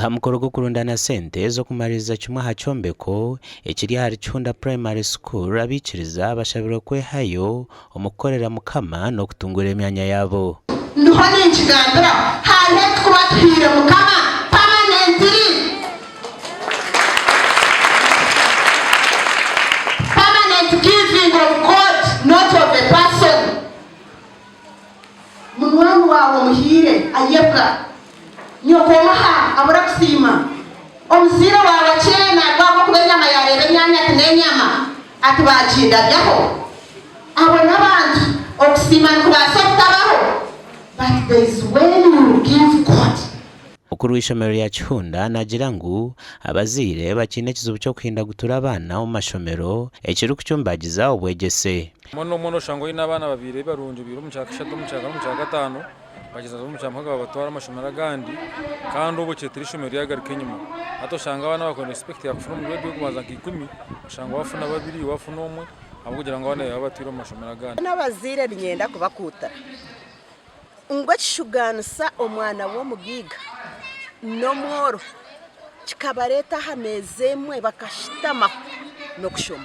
Aha mukoro gw'okurundaana sente z'okumariiriza kimwe aha kyombeko ekiri ahari Kihunda Primary School, abaikiriza bashabirwe kwehayo omu kukorera Mukama n'okutunguura emyanya yaabo. Ndiho ninkigambira hariho ebitukuba tuhaire Mukama permanently. Permanent giving of God not of a person. Munywani waawe omuhiire ayebwa, nyoko omuha abura kusiima, omuzaire waawe akyeena ahabw'okuba enyama yaareeba enyaanya ati n'enyama, ati baagindabyaho. Abo n'abantu, okusiima nikubaasa obutabaho but there is when you give God. Mukuru w'eishomero rya Kihunda naagira ngu abazaire bakiine ekizibu ky'okuhindagutura abaana omu mashomero ekirikucumbagiza obwegyese. Omwe n'omwe noshanga oine abaana babaire barungi obaire omu kyakashatu, omu kyakana, omu kyakataano bagyeza omu kyamukaaga babatwara omu mashomero agandi kandi obwo kireetera eishomero ryagaruka enyima. Hati oshanga abaana abakubaire niba expectinga kufuna omu grade y'okubanza nka ikumi oshanga wafuna babiri, wafuna omwe ahabw'okugira ngu abaana baaba batwire omu mashomero agandi. N'abazaire niinyenda kubakuutira ngu ekishugaanisa omwana w'omugaiga n'omworo kikabareeta aha meeza emwe bakashutamaho n'okushoma.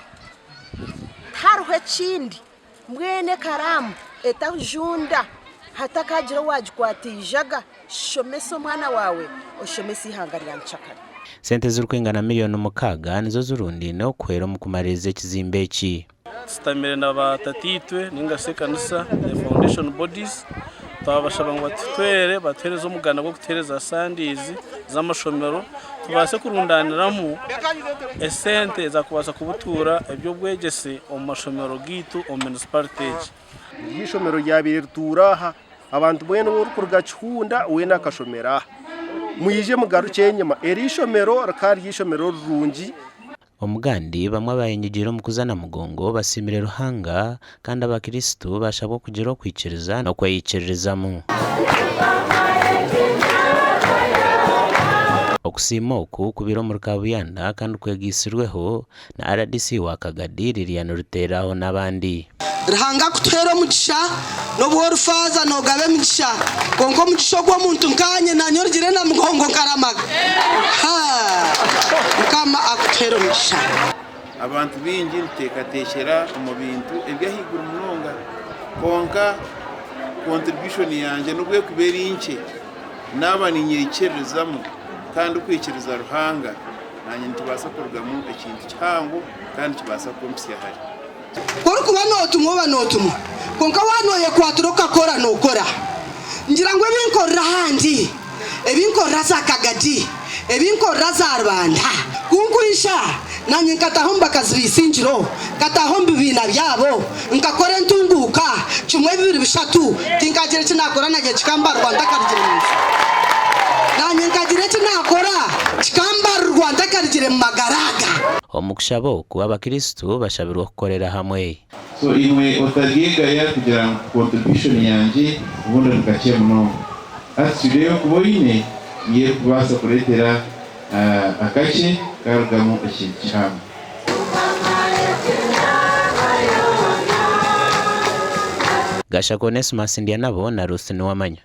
Tihariho ekindi, mbwenu ekaraamu etajunda hatakagira owaagikwata eijaga, shomesa omwana waawe oshomese eihanga rya nkyakare. Sente ezirikwingana miriyoni mukaaga nizo zirundiine okuhwera omu kumariiriza ekizimbe eki. Tushutamire na ba tataitwe ninga shi ekanisa the foundation bodies twabashaba ngu batuhwere batuhereze omuganda gw'okutuhereza Sundays z'amashomero tubaase kurundaniramu esente ezakubaasa kubutuura eby'obwegyese omu mashomero gaitu omu municipality egi. Eri eishomero ryabaire rituura aha, abantu mbwenu orikuruga Kihunda weena akashomera aha. Mwije mugarukye enyima, eri eishomero rikaba riri eishomero rirungi. Omugandi, bamwe abayenyigiire omu kuza Namugongo basiimire Ruhanga kandi abakirisitu bashabwa okugira okwikiriza n'okweyikiririzamu. Okusiima oku kubaire omuri Kabuyanda kandi kwegaitsirweho na rdc wa Kagadi, Lilian Ruteraho n'abandi. Ruhanga akutuheere omugisha, n'obu ori faaza noogaba emigisha, kwonka omugisha ogw'omuntu nkaanye naanye orugire Namugongo nkaramaga. Haa! Mukama akutuheere omugisha. Abantu baingi nituteekateekyera omu bintu eby'ahaiguru munonga kwonka contribution yangye n'obu erikuba eri nkye naaba niinyeyikiririzamu kandi okwikiriza Ruhanga naanye nikibaasa kurugamu ekintu kihango kandi kibaasa kumpitsya hare. Ku orikuba nootumwa oba nootumwa, kwonka waaba nooyekwatira okakora nookora. Ngira ngu ebi nkorera ahandi, ebi nkorera za Kagadi, ebi nkorera za Rubanda, ku nkwija naanye nkataaha omu bakazi b'eisingiro, nkataaha omu bibiina byabo, nkakora entunguuka, kimwe, bibiri, bishatu, tinkagira eki naakora naanye kikambarirwa ntakarugire mu nsi. Naanye nkagira eki naakora kikambarirwa ntakarugire mu magara aga. Omu kushaba oku, Abakristo bashabirwe kukorera hamwe. So imwe otaryegaya kugira ngu contribution yangye obundi ni kakye munonga. Attitude ey'okuba oine niyo erikubaasa kureetera akakye karugamu ekintu kihango. Gashaka Onesmus Ndyanabo na Ruth Niwamanya.